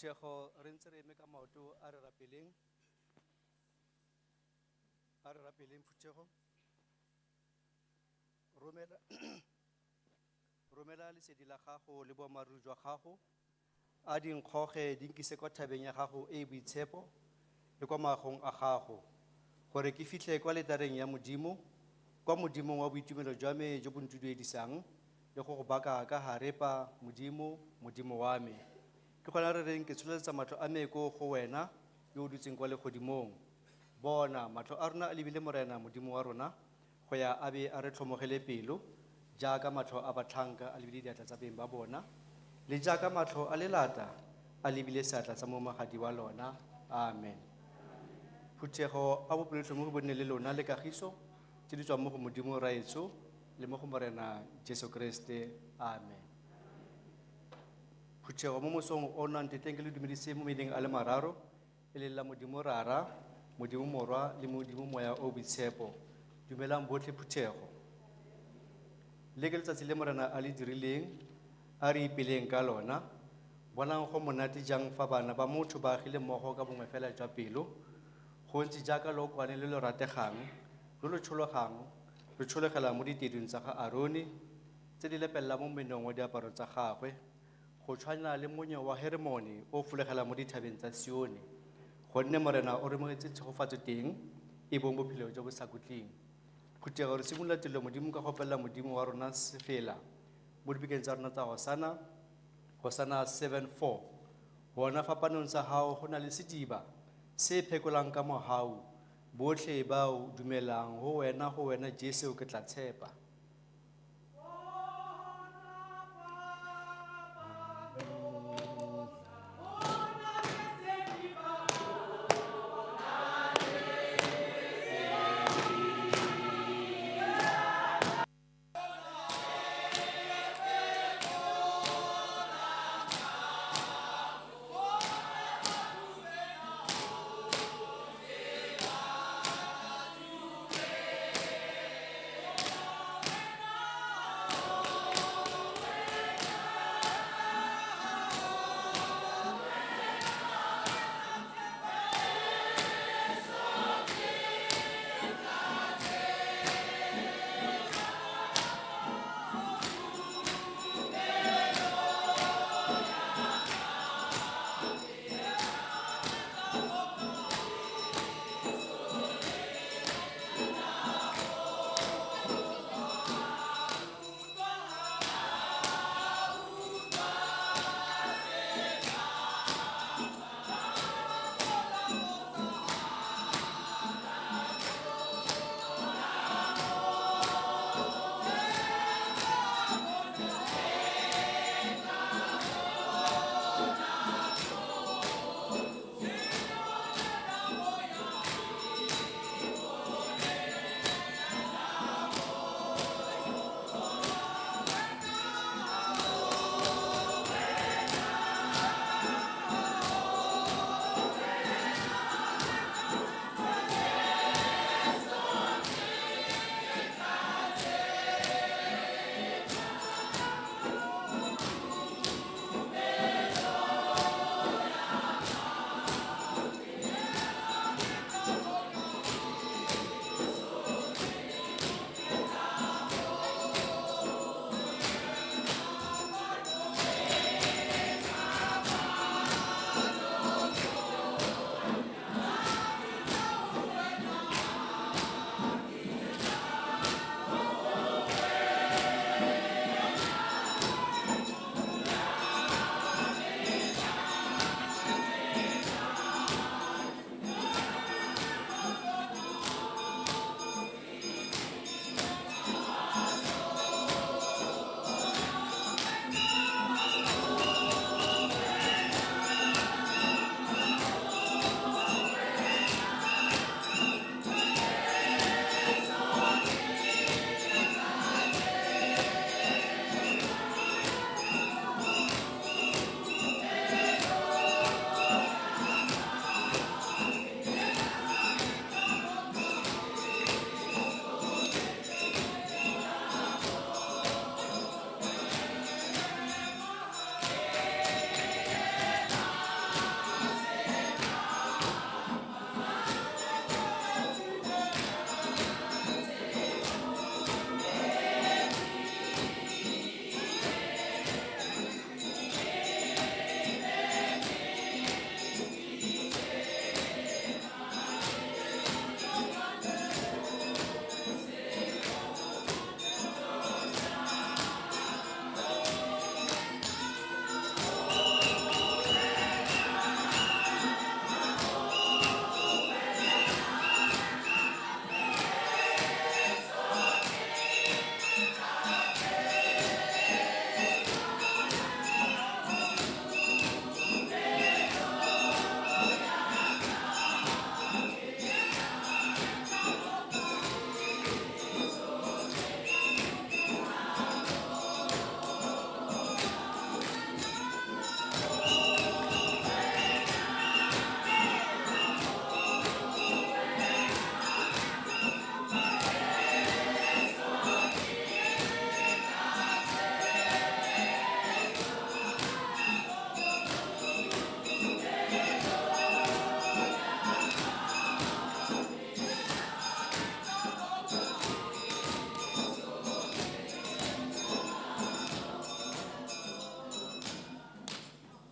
Phuthego, re ntse re eme ka maoto, a re rapeleng. A re rapeleng, phuthego. Romela romela lesedi la gago le boammaaruri jwa gago. A di nkgoge di nkise kwa thabeng ya gago e e boitshepo le kwa maagong a gago, gore ke fitlhe kwa letareng ya Modimo, kwa Modimong wa boitumelo jwa me jo bo ntuduedisang, le go go baka ka harepa, Modimo, Modimo wa me. Ke gona re reng ke tsholeletsa matlho a me ko go wena yo o dutseng kwa legodimong. Bona, matlho a rona a lebile Morena Modimo wa rona, go ya a be a re tlhomogele pelo, jaaka matlho a batlhanka a lebile diatla tsa beng ba bona, le jaaka matlho a lelata a lebile seatla sa momagadi wa lona. Amen. Phuthego, a bopelotlhomogi bo nne le lona le kagiso tse di tswang mo go Modimo Raetsho le mo go Morena Jesu Kriste. Amen. Phuthego, mo mosong ono ntetleng ke le dumedise mo maineng a le mararo, e leng la Modimo Rara, Modimo Morwa le Modimo Moya o Boitshepo. Dumelang botlhe, phuthego. Le ke letsatsi le Morena a le dirileng, a re ipeleng ka lona. Bonang go monate jang fa bana ba motho ba agile mmogo ka bongwe fela jwa pelo. Go ntse jaaka lookwane le le rategang, lo lo tshologang, lo tshologela mo ditedung tsa ga Arone, tse di lepelela mo menong wa diaparo tsa gagwe, go tshwana le monyo wa Hermone o fologela mo dithabeng tsa Sione. Gonne Morena o remogetse tshegofatso teng, e bong bophelo jo bo sa khutleng. Phuthego, re simolola tirelo Modimo ka go opelela Modimo wa rona sefela mo dibukeng tsa rona tsa Hosana, Hosana 74. Bona fapanong sa hao go na le sediba se phekolang ka mohau, botlhe ba o dumelang ho wena, ho wena Jesu ke tla tshepa.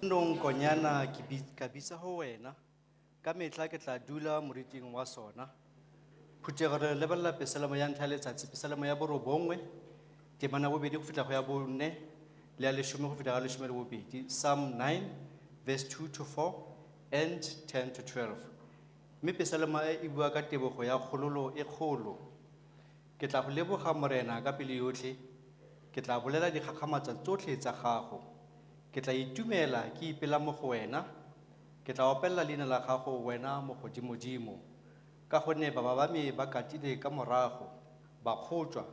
Nong konyana ke ka bitsa ho wena, ka mehla ke tla dula moriting wa sona. Phuthego re lebelela pesalamo ya ntlha ya letsatsi, pesalamo ya borobongwe, temana bobedi go fitlha go ya bone, le ya leshome go fitlha ga leshome le bobedi. Psalm 9, verse 2 to 4 and 10 to 12. Mme pesalamo e e bua ka tebogo ya kgololo e kgolo. Ke tla go leboga Morena ka pelo yotlhe, ke tla bolela dikgakgamatso tsotlhe tsa gago. Ke tla itumela ke ipela mo go wena, ke tla opelela leina la gago wena mogodimodimo. Ka gonne baba ba me ba katile ka morago, ba kgotjwa,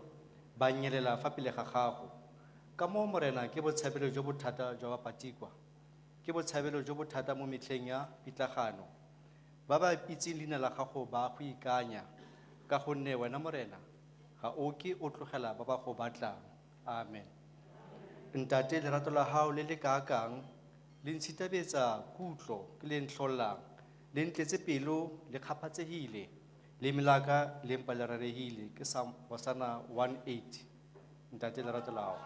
ba nyelela fa pele ga gago. Ka moo Morena ke botshabelo jo bo thata jwa bapatikwa, ke botshabelo jo bo thata mo metlheng ya pitlagano. Ba ba itseng leina la gago ba go ikanya, ka gonne wena Morena ga o ke o tlogela ba ba go batlang. Amen. Ntate, lerato la hao le le kaakang, le ntshithabetsa kutlo ke le ntlhollang, le ntletse pelo le kgaphatsehile, le melaka le mpa le rarehile. Ke Psalm Hosana 1:8. Ntate, lerato la hao.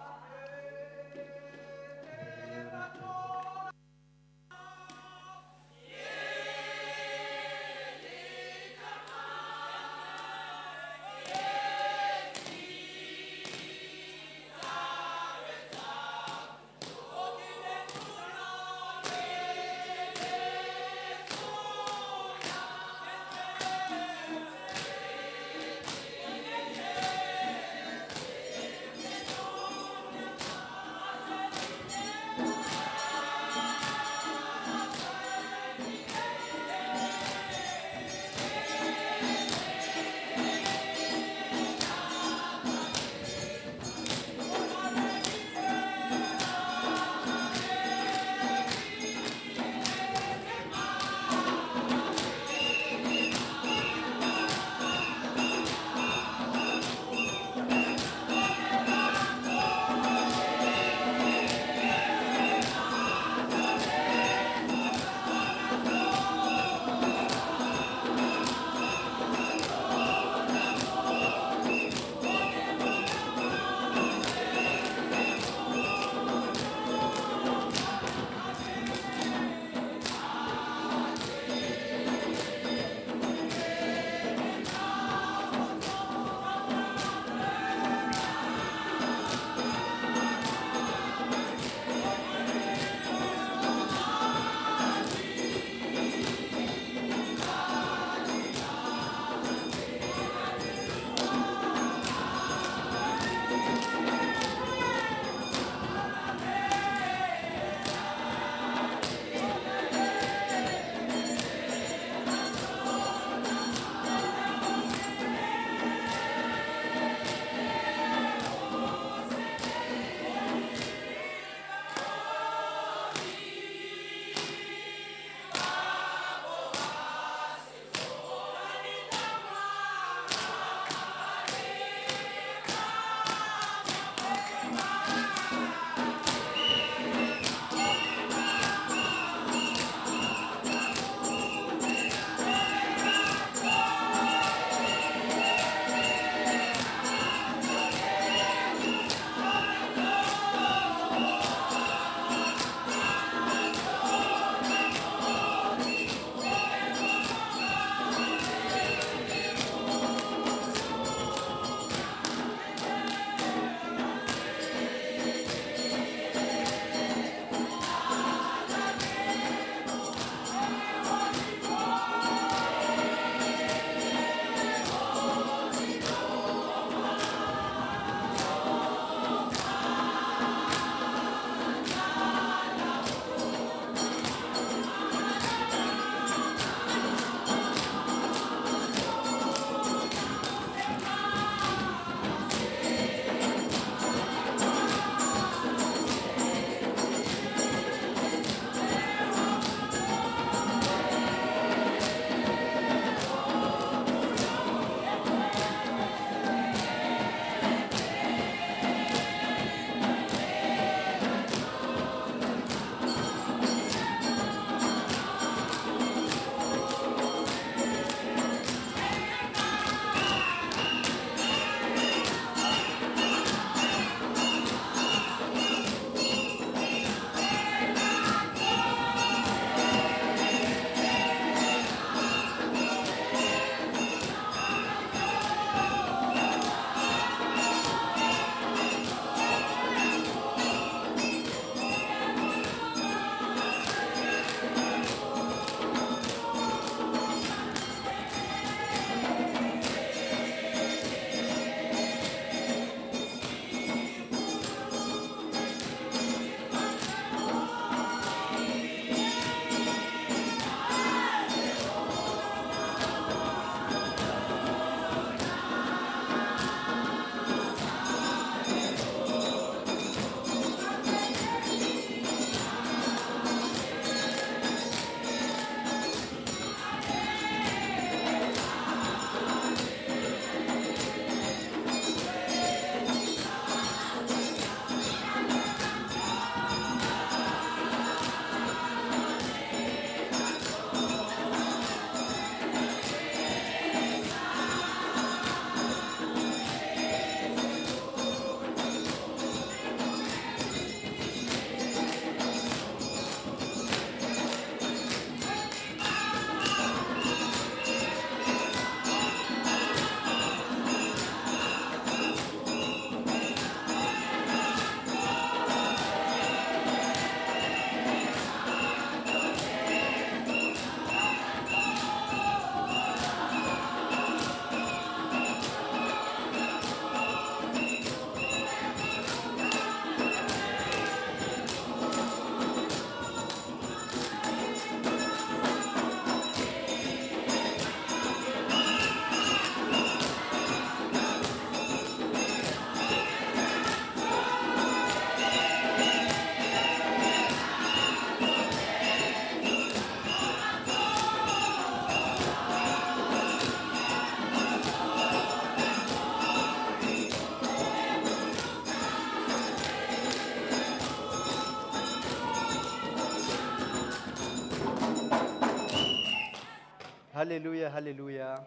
Haleluya, haleluya.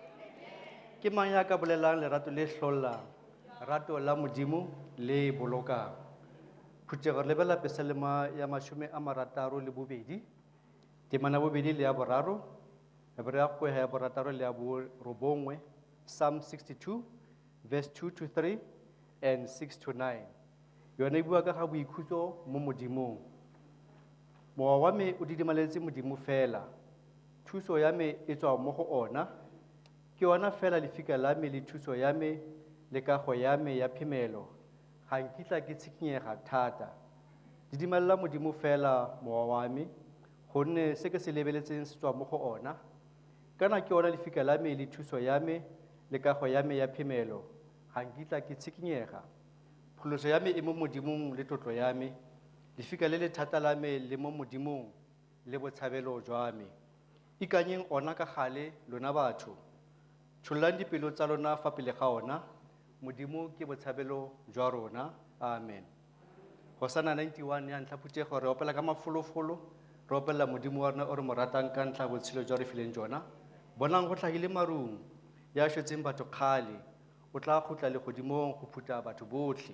Ke mang ya ka bolelang lerato le hlollang, rato la Modimo le bolokang. Phuthego re lebelela pesalema ya 62, temana bobedi le ya boraro, re be re ya go ya borataro le ya borobongwe, Psalm 62, verse 2 to 3 and 6 to 9. Yone e bua ka ga boikhutso mo Modimong. Mowa wa me o didimaletse Modimo fela, thuso ya me e tswa mo go ona, ke ona fela lefika la me le thuso ya me le kago ya me ya phemelo, ga nkitla ke tshikinyega thata. Didimalela Modimo fela mowa wa me, gonne se ke se lebeletseng se tswa mo go ona. Kana ke ona lefika la me le thuso ya me le kago ya me ya phemelo, ga nkitla ke tshikinyega. Pholoso ya me e mo Modimong le tlotlo ya me, lefika le le thata la me le mo Modimong le botshabelo jwa me. Ikanyeng ona ka gale lona batho, tshollang dipelo tsa lona fa pele ga ona, Modimo ke botshabelo jwa rona. Amen. Hosana 91 ya ntlha phuthego re opela ka mafolofolo, re opelela Modimo wa rona o re mo ratang ka ntlha ya botshelo jwa re fileng jona. Bonang go tlhagile marung, ya shwetseng batho kgale, o tla khutla legodimong go phutha batho botlhe.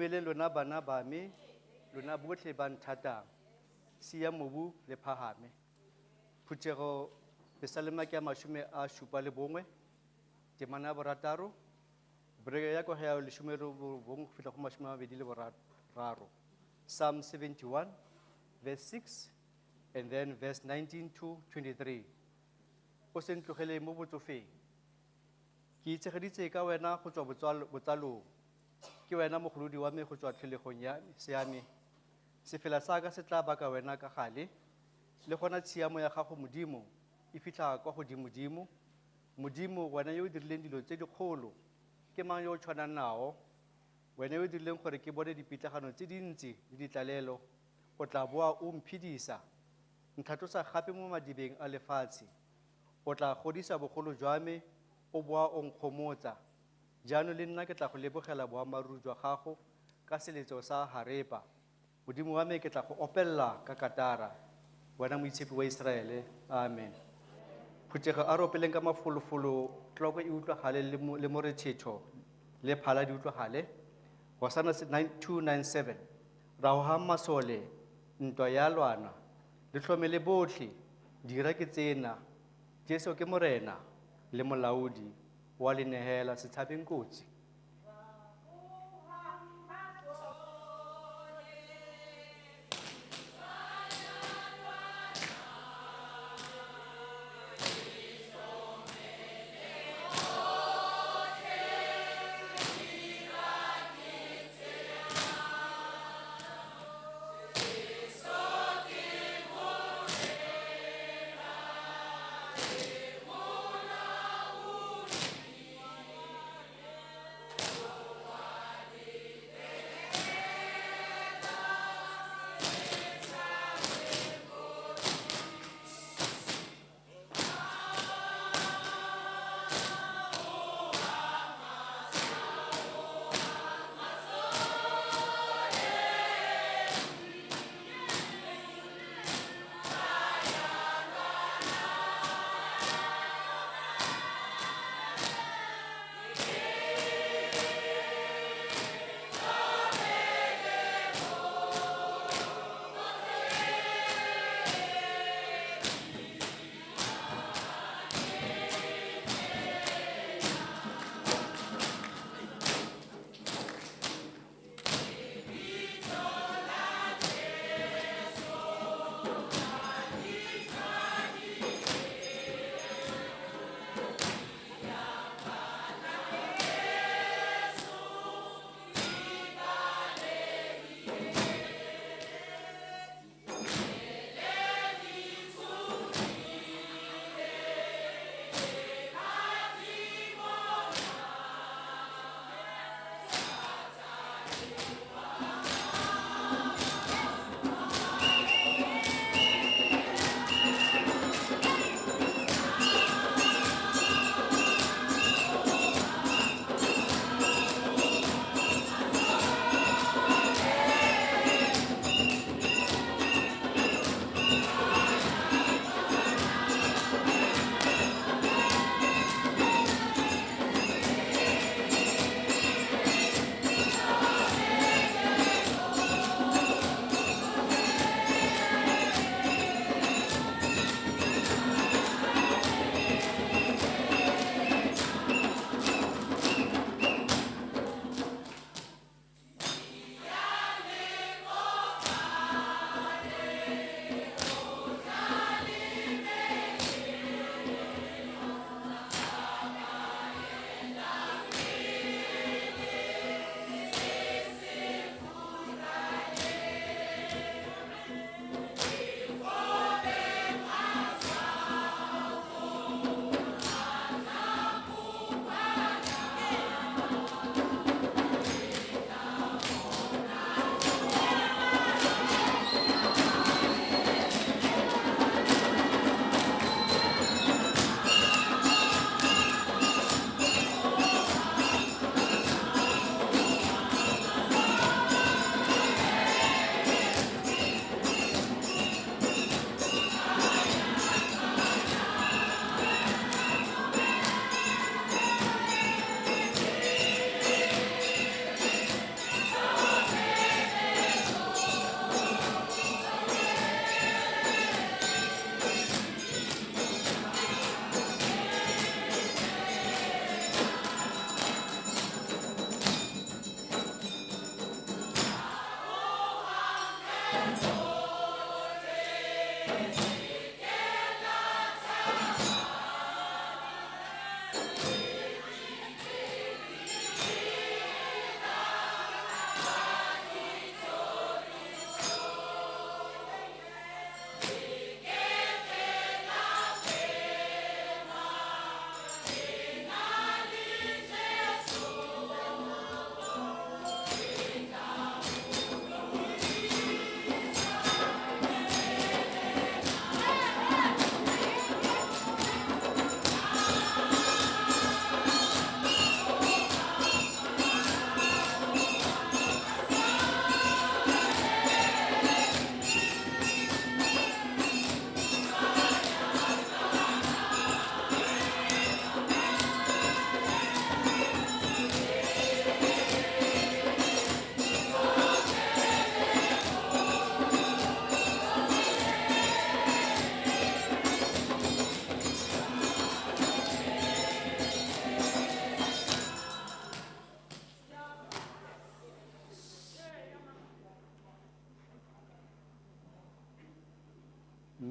Ntumeleng lona bana ba me, lona botlhe ba nthatang. Sia mobu le phahame. Phuthego Pesalema ke ya 71, temana ya 6, breke ya kwa ya 19 go fitlha go 23. Psalm 71, verse 6, and then verse 19 to 23. O se ntlogele mo botsofeng. Ke itshegeditse ka wena go tswa botsalong. Ke wena mogolodi wa me go tswa tlholegong ya me. Sefela sa ka se tla baka wena ka gale, le gona tshiamo ya gago Modimo e fitlha kwa godimodimo. Modimo, wena yo o dirileng dilo tse dikgolo, ke mang yo o tshwanang nao? Wena yo o dirileng gore ke bone dipitlagano tse dintsi le ditlalelo, o tla boa o mphedisa. Ntlhatlosa gape mo madibeng a lefatshe. O tla godisa bogolo jwa me, o boa o nkgomotsa. Jaanong le nna ke tla go lebogela boammaaruri jwa gago ka seletso sa harepa. Modimo wa me ke tla go opelela ka katara. Wena moitshepi wa Iseraele. Amen. Phuthego a re opeleng ka mafolofolo, tlhoko e utlwagale le morethetho le phala di utlwagale. Hosana 297. Raohang masole, ntwa ya lwana, le tlhomele botlhe, dira ke tsena. Jesu ke morena le molaodi wa le nehela se tshabeng kotsi.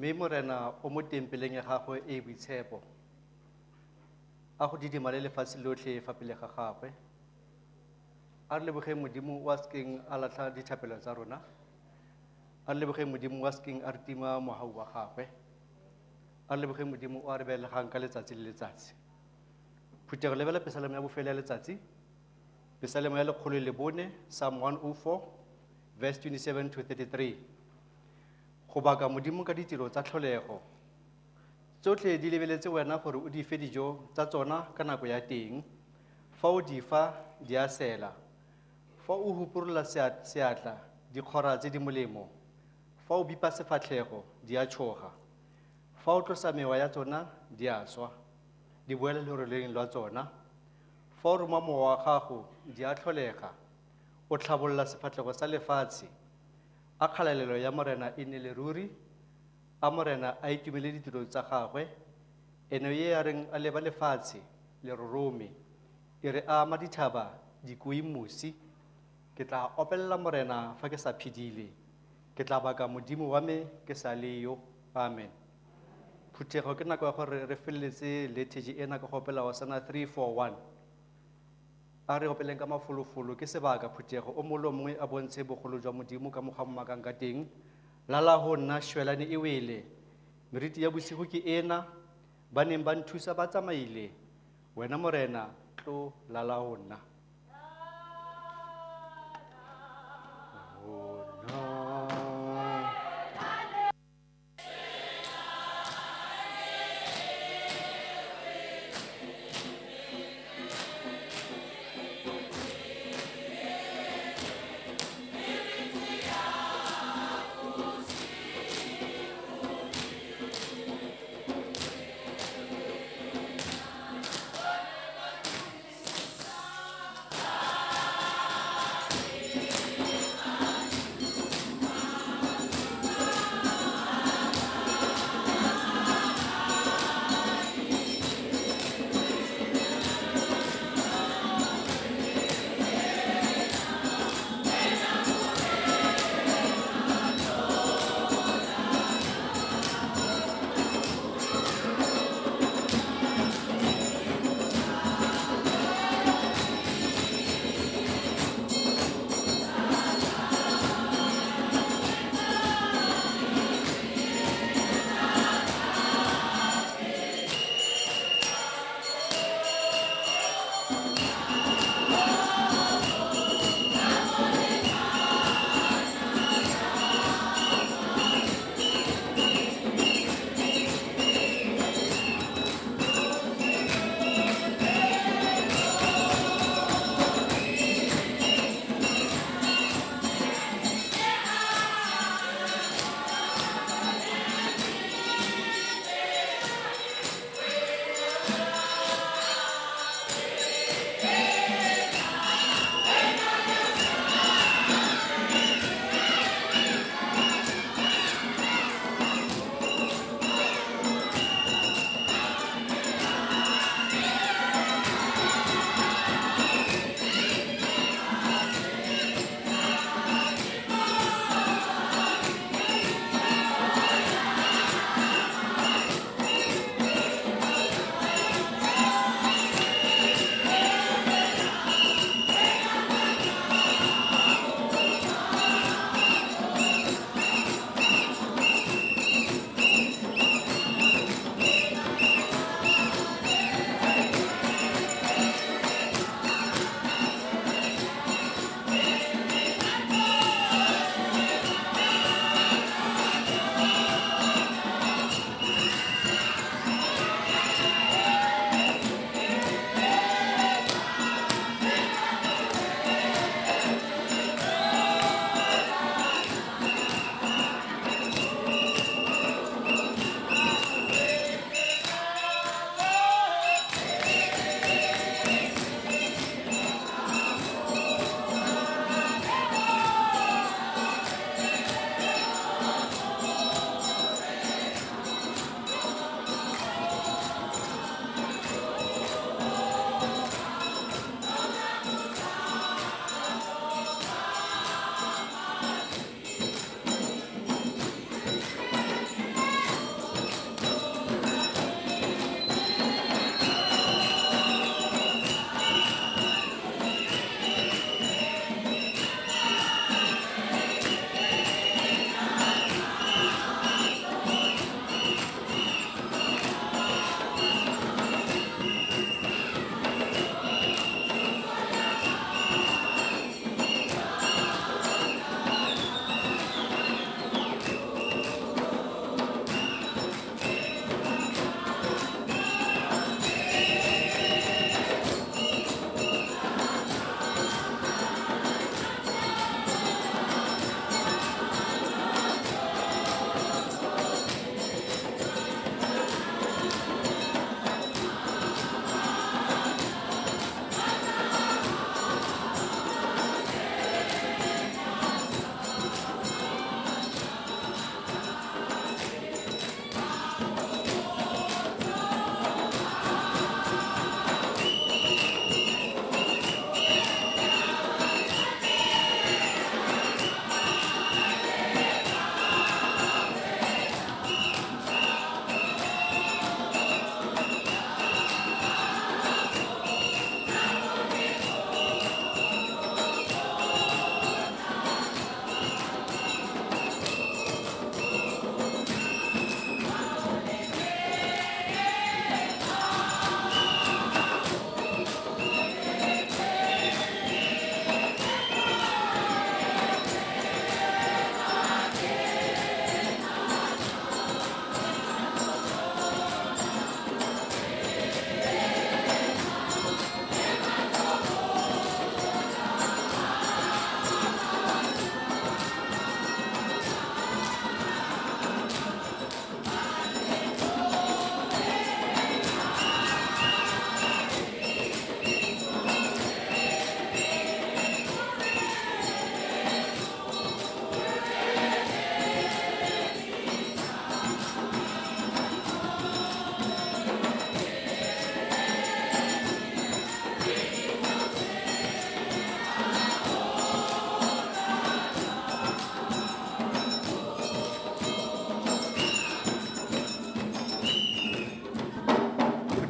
Mme Morena o mo tempeleng ya gagwe e e boitshepo. A go didimale lefatshe lotlhe fa pele ga gagwe. A re lebogeng Modimo o a sekeng a latlha dithapelo tsa rona. A re lebogeng Modimo o a sekeng a re tima mohau wa gagwe. A re lebogeng Modimo o a re belegang ka letsatsi le letsatsi. Phuthego lebela pesalemo ya bofelo ya letsatsi. Pesalemo ya 104, Psalm 104, verse 27 to 33. Go baka Modimo ka ditiro tsa tlholego. Tsotlhe di lebeletse wena gore o di fe dijo tsa tsona ka nako ya teng. Fa o di fa, di a sela. Fa o huporola seatla, di kgora tse di molemo. Fa o bipa sefatlhego, di a tshoga. Fa o tlosa mewa ya tsona, di a swa. Di boela leroleng lwa tsona. Fa o roma mowa wa gago, di a tlholega. O tlhabolola sefatlhego sa lefatshe. A kgalalelo ya Morena e nne le ruri. A Morena a itumele ditiro tsa gagwe. Ene ye a reng a leba lefatshe, le rorome. E re a ama dithaba, di kue mosi. Ke tla opelela Morena fa ke sa phedile. Ke tla baka Modimo wa me ke sa le yo. Amen. Phuthego ke nako ya gore re feleletse liturgy ena ka go opela Hosana 341. A re opeleng ka mafolofolo ke sebaka phuthego o mongwe le o mongwe a bontshe bogolo jwa Modimo ka mokgwa o mo makang ka teng. Lala ho nna shwelane e wele. Meriti ya bosigo ke ena, ba neng ba nthusa ba tsamaile. Wena Morena, tlo lala ho nna.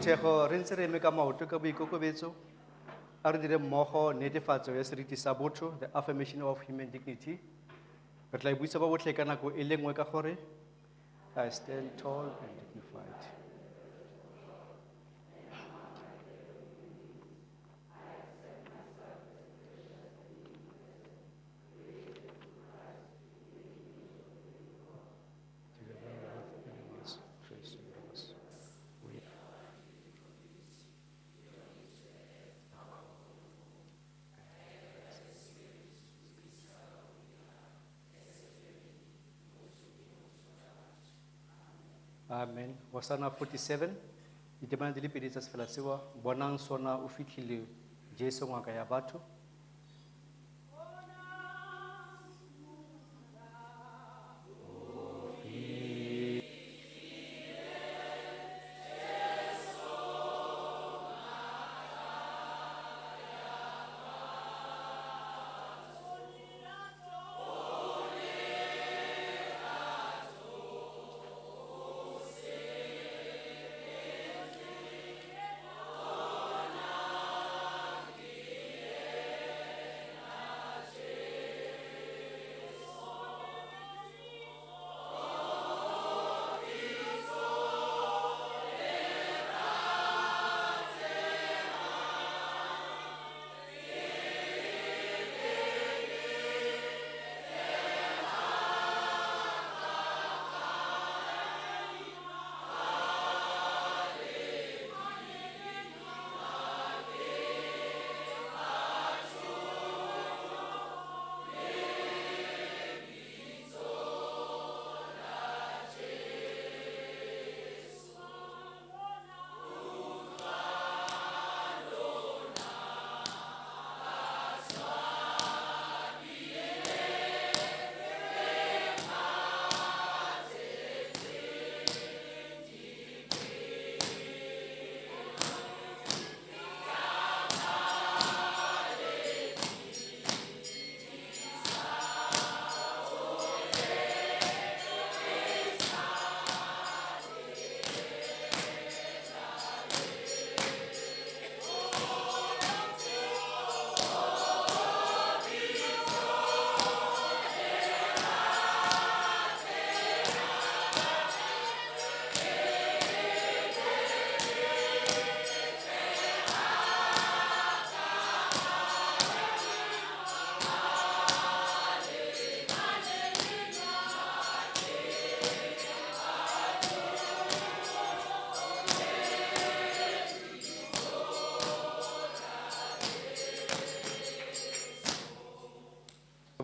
Phuthego re ntse re eme ka maoto ka boikokobetso, a re dire mmogo netefatso ya seriti sa botho, the affirmation of human dignity. Re tla e buisa ba botlhe ka nako e le nngwe ka gore, I stand tall and dignified. Together with animals, trees, and rocks, we Amen. Hosanna 47, ditemana di le pedi tsa sefela seo, bonang sona o fitlhile Jesu ngaka ya batho.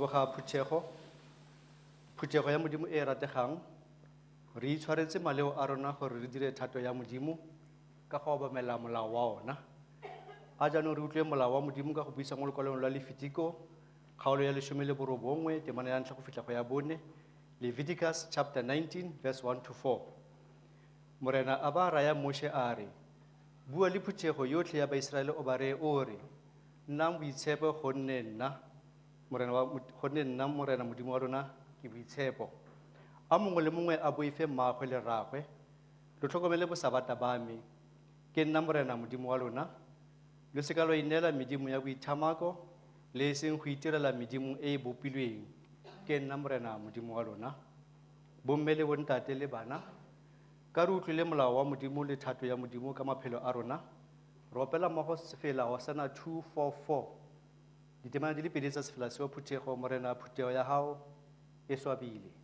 Leboga phuthego, phuthego ya Modimo e e rategang, re itshwaretse maleo a rona gore re dire thato ya Modimo ka go obamela molao wa ona. A jaanong re utlwe molao wa Modimo ka go buisa mo lokwalong lwa Lefitiko, kgaolo ya 19, temana ya ntlha go fitlha go ya bone, Leviticus chapter 19, verse 1 to 4. Morena a ba raya Moshe a re, bua le phuthego yotlhe ya Baiseraele o ba reye o re, nnang boitshepo gonne nna, Morena wa gonne nna Morena Modimo wa lona ke boitshepo. A mongwe le mongwe a boife mmaagwe le rraagwe, lo tlhokomele bosabata ba me, ke nna Morena Modimo wa lona. Lo seka lwa ineela medimo ya boithamako, le e seng go itirela medimo e e bopilweng, ke nna Morena Modimo wa lona. Bomme le bontate le bana, ka re utlwile molao wa Modimo le thato ya Modimo ka maphelo a rona, re opela mmogo sefela Hosanna 244. Ditemana di le pedi tsa sefela seo, phuthego, Morena, phuthego ya hao e swabile.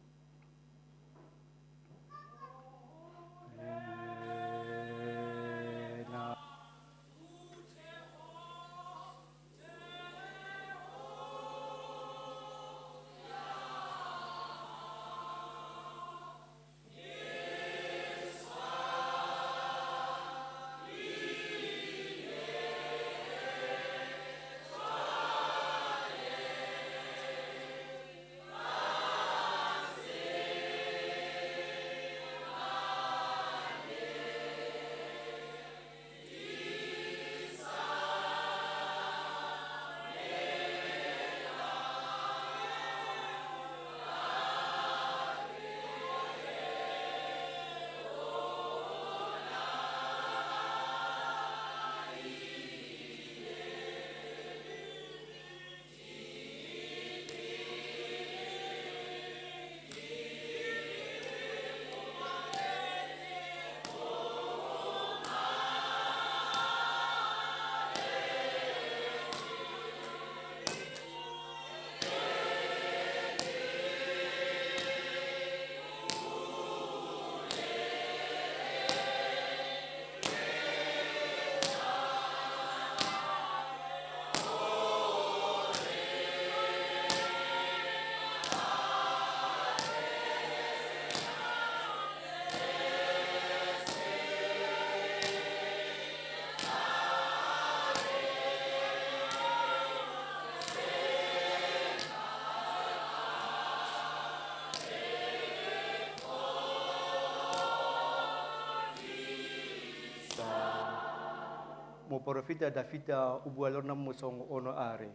Moporofeta Dafita o bua le rona mo mosong ono a re,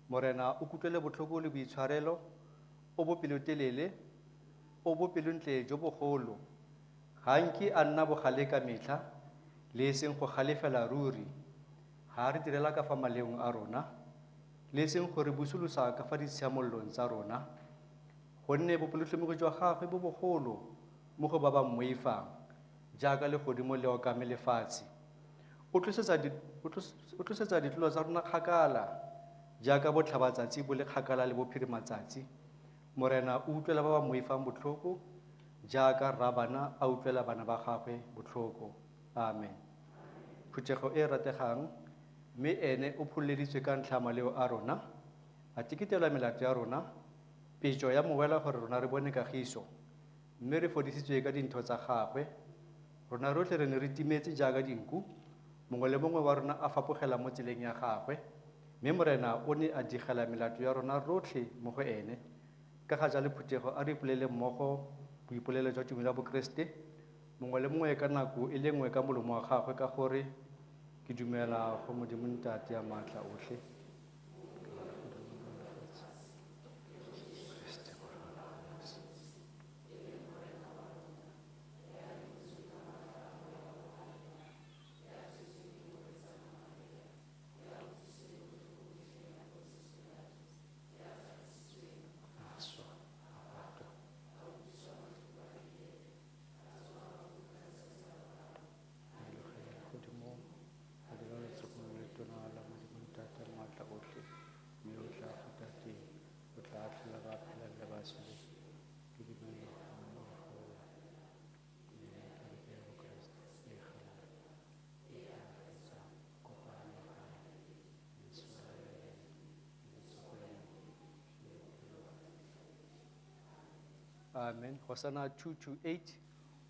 Morena o kutlwele botlhoko le boitshwarelo, o bopelotelele, o bopelontle jo bogolo. Ga nke a nna bogale ka metlha, le e seng go galefela ruri. Ga a re direla ka fa maleong a rona, le e seng go re busolosa ka fa ditshiamololong tsa rona. Gonne bopelotlhomogi jwa gagwe bo bogolo mo go ba ba mmoifang, jaaka legodimo le okame lefatshe. O tlosetsa ditlolo tsa rona kgakala, jaaka botlhabatsatsi bo le kgakala le bophirimatsatsi. Morena o utlwela ba ba mmoifang botlhoko, jaaka rrabana a utlwela bana ba gagwe botlhoko. Amen. Phuthego e rategang, mme ene o phololeditswe ka ntlha ya maleo a rona, a teketela melato ya rona, petso ya mo wela gore rona re bone kagiso, mme re fodisitswe ka dintho tsa gagwe. Rona rotlhe re ne re timetse jaaka dinku, mongwe le mongwe wa rona a fapogela mo tseleng ya gagwe, mme Morena o ne a digela melato ya rona rotlhe mo go ene. Ka ga jalo phuthego a re ipolele mmogo boipolelo jwa tumelo ya Bokeresete, mongwe le mongwe ka nako e le nngwe ka molomo wa gagwe, ka gore ke dumela go Modimo Ntate ya maatla otlhe. Amen. Hosana 228,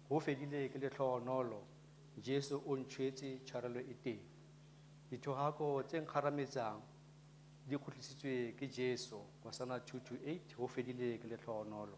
ho fedile ke letlhogonolo, Jesu o ntshwetse tshwarelo e teng. Dithohako tse nkgarametsang di kgutlisitswe ke Jesu. Hosana 228, ho fedile ke letlhogonolo.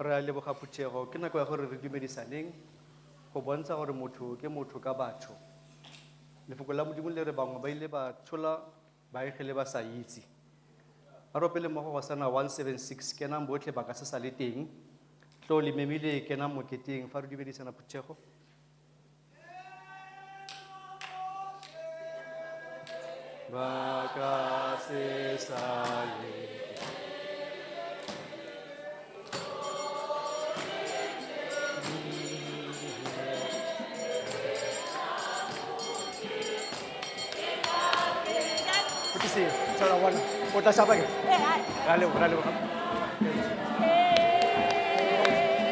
Re a leboga phuthego, ke nako ya gore re dumedisaneng go bontsha gore motho ke motho ka batho. Lefoko la Modimo le re bangwe ba ile ba tshola baengele ba sa itse. A ropele mmogo go sana 176 kenang botlhe ba ka se sa le teng. Tlo le memile kenang moketeng fa re dumedisana phuthego. Ba ka se sa le. Good to see you. Tsala bona. O tla shapa ke? Ra leboga, ra leboga.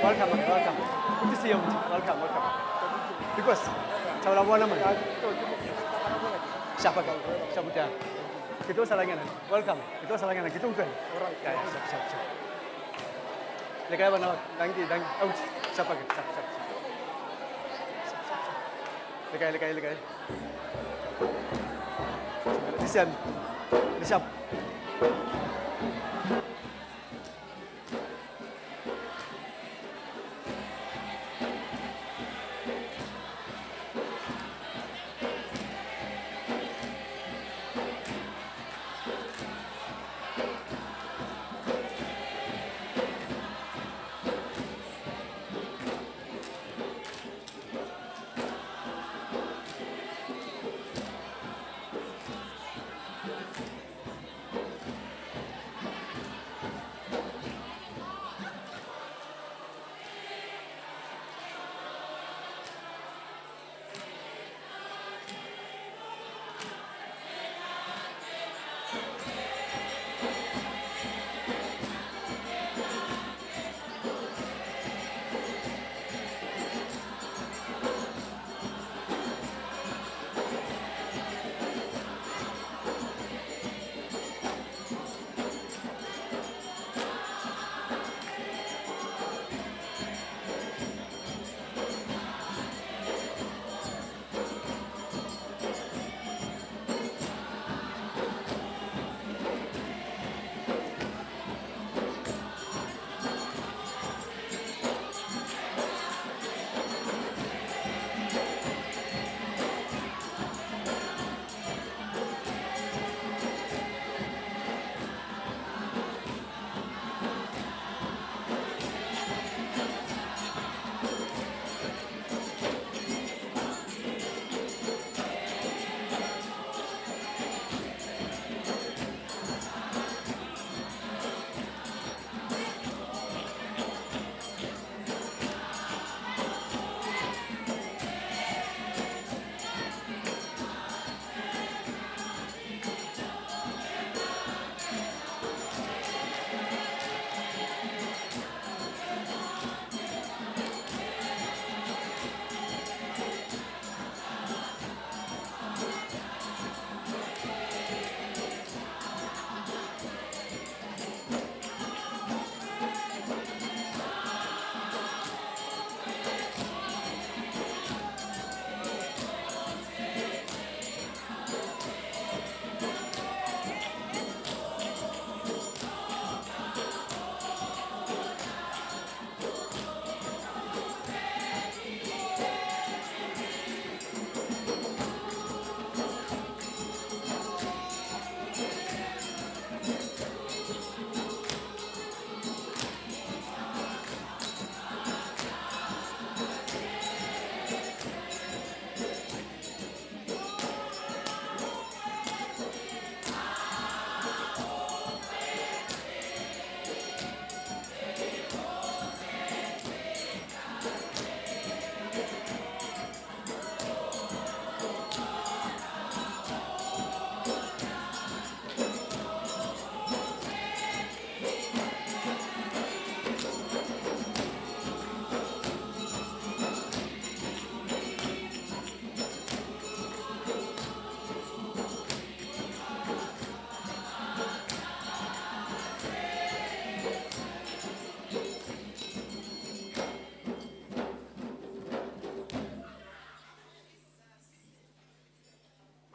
Welcome, man, welcome. Good to see you. Welcome, welcome. Because tsala bona man. Shapa ke? Shapa ke. Ke tlo sala nyana. Welcome. Ke tlo sala nyana. Ke tlo utlwela. Ya, ya, shapa, shapa, shapa. Le kae bana ba? Dankie, dankie. Out. Shapa ke? Shapa, shapa. Le kae, le kae, le kae? Le siame. Le siame.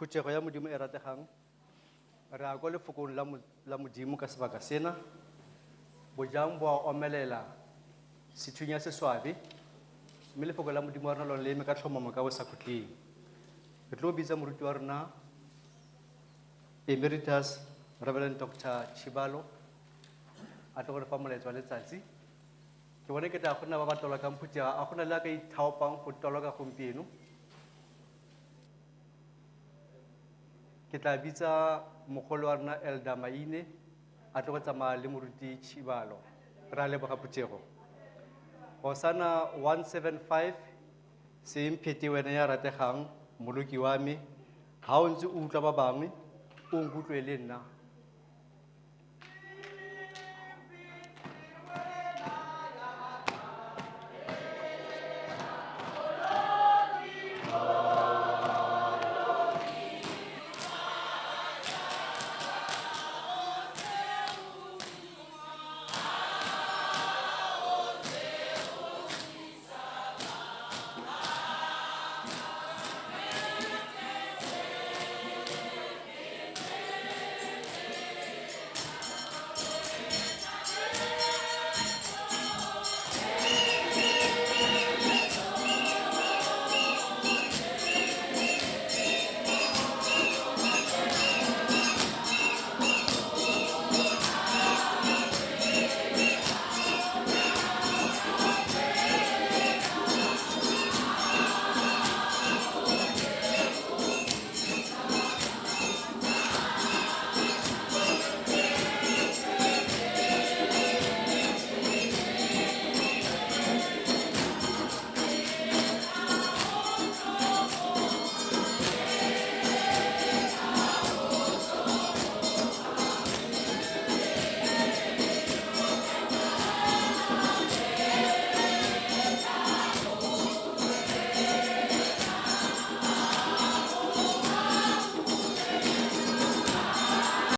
Phuthego ya Modimo e rategang, re ya kwa lefokong la Modimo ka sebaka sena. Bojang bo a omelela Sethunya se swabe, mme lefoko la Modimo wa rona lone le eme ka tlhomamo ka bosakhutleng. Re tlo bitsa moruti wa rona Emeritus Reverend Dr. Chibalo a tlo go re fa molaetsa wa letsatsi. Ke bone ke tla go nna ba ba tolokang phuthego, a gona le a ka ithaopang go toloka gompieno. Ke tla bitsa mogolo wa rona Elder Maine a tlo go tsamaya le moruti Chibalo. Re a leboga phuthego. Hosana 175, se mphete wena ya rategang, moloki wa me, ha o ntse o utlwa ba bangwe, o nkutlwe le nna.